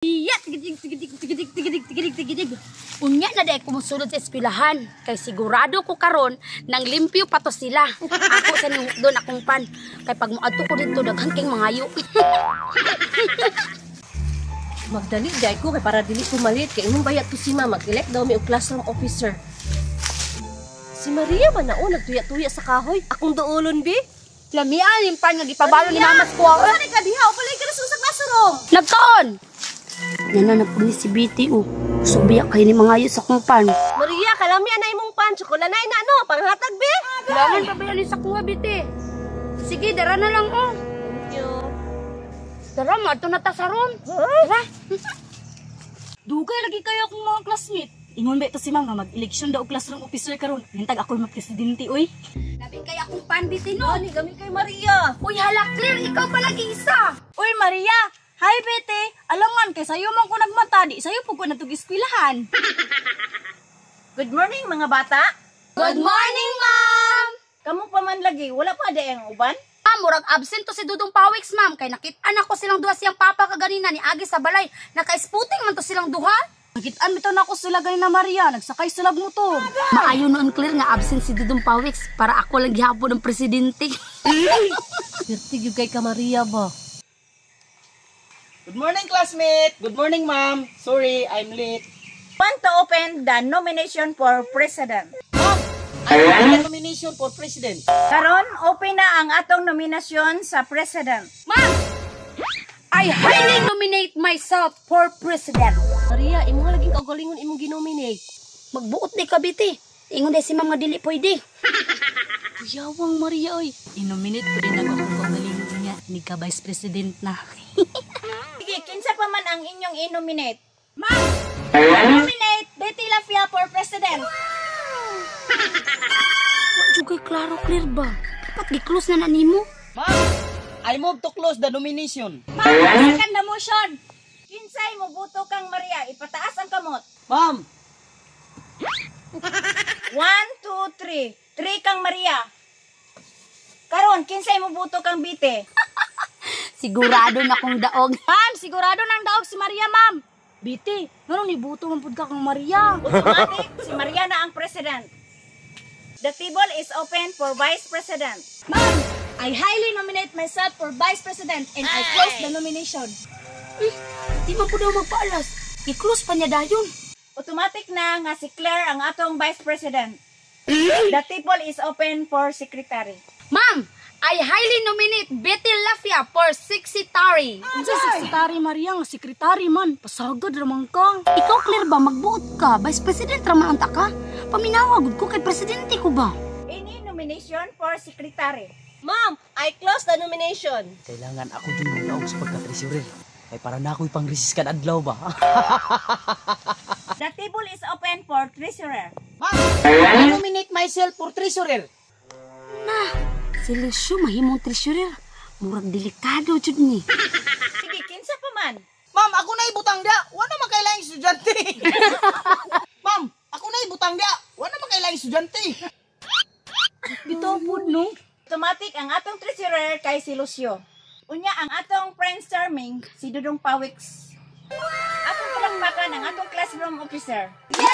Iya, tigidig, tigidig, tigidig, tigidig, tigidig, tigidig. Unya na dahil kumusulod sa eskwelahan. Kay sigurado ko karon nang limpyo pa to sila. Ako sa ning doon akong pan. Kay pag moadto ko dito, daghan king mangayo. Magdali dai ko kay para dili ko malit kay imong bayat to si ma'am, mag-elect daw mi og classroom officer. Si Maria man na oh, nagtuya-tuya sa kahoy. Akong duolon bi. Lamian yung pan nga gipabalo ni Mama sa kuha. Wala ka diha, o ka na sa classroom. Nagkaon! Nana na po ni si BT oh. Subiya kayo ni mangayo sa akong pan. Maria, kalami na imong pan, chocolate na no, panghatag bi. Langan pa ba ni sa kuha, BT? Sige, dara na lang oh. Thank you. Dara, maadto na ta sa room. Tara. Dugay lagi kayo akong mga classmate. Ingon ba ito si ma'am nga mag-election daw og classroom officer karon. Hintag ako mag-presidente oy. Labi kay akong pan, BT, no. Ani gami kay Maria. Uy, hala, Claire, ikaw pala isa. Uy Maria, hi Bete. Alangan kay sayo man ko nagmata, di sayo pud ko natug eskwelahan. Good morning, mga bata. Good morning, ma'am! Kamu pa man lagi, wala pa di ang uban? Ma'am, murag absent to si Dudong Pawiks, ma'am. Kay nakit-an ako silang duha siyang papa kaganina ni Agi sa balay. Naka-sputing man to silang duha. Nakitaan bitaw nako sila ganina, Maria, nagsakay sila og motor. Maayo noon, Claire, nga absent si Dudong Pawiks para ako lang gihapon ng presidente. Pertig gyud kay ka Maria ba. Good morning, classmate. Good morning, ma'am. Sorry, I'm late. Want to open the nomination for president. Ma'am, I want the nomination for president. Karon, open na ang atong nominasyon sa president. Ma'am, I highly nominate myself for president. Maria, imo nga laging kaugalingon imong ginominate. Magbuot di ka, biti. Ingon di si ma'am nga dili pwede. Kuyawang Maria oy. I-nominate ko din ako akong kaugalingon niya. Ni ka vice president na. Sige, kinsa pa man ang inyong i-nominate? Ma'am, I nominate Betty Lafia for president. Wa jud klaro, clear ba? Dapat gi-close na na nimo. Ma'am, I move to close the nomination. Ma'am, I second the motion. Kinsay mobuto kang Maria, ipataas ang kamot. Ma'am, One, two, three. Three kang Maria. Karon, kinsay mobuto kang Bite? Sigurado na kong daog. Ma'am, sigurado nang daog si Maria, ma'am. Biti, ngano ni buto man pud ka kang Maria? Automatic, si Maria na ang president. The table is open for vice president. Ma'am, I highly nominate myself for vice president and I close the nomination. Di man po daw magpaalas. I-close pa niya dayon. Automatic na nga si Claire ang atong vice president. The table is open for secretary. Ma'am, I highly nominate Betty Lafia for secretary. Unsa secretary, Maria nga secretary man? Pasagad ra man ka. Ikaw, Claire ba, magbuot ka? Vice President ra man unta ka? Paminawa gud ko kay presidente ko ba? Any nomination for secretary? Ma'am, I close the nomination. Kailangan ako dun magdaog sa pagka-treasurer. Kay para na ako'y pang-recess kan adlaw ba? The table is open for treasurer. Ma'am, I nominate myself for treasurer. Na, si Lucio mahimong treasurer. Murag delikado jud ni. Sige, kinsa pa man? Ma'am, ako na ibutang dia. Wala man kailangang estudyante. Ma'am, ako na ibutang dia. Wala man kailangang estudyante. Bitaw pud no. Automatic ang atong treasurer kay si Lucio. Unya ang atong Prince Charming si Dudong Pawiks. Atong palakpakan ang atong classroom officer. Yay!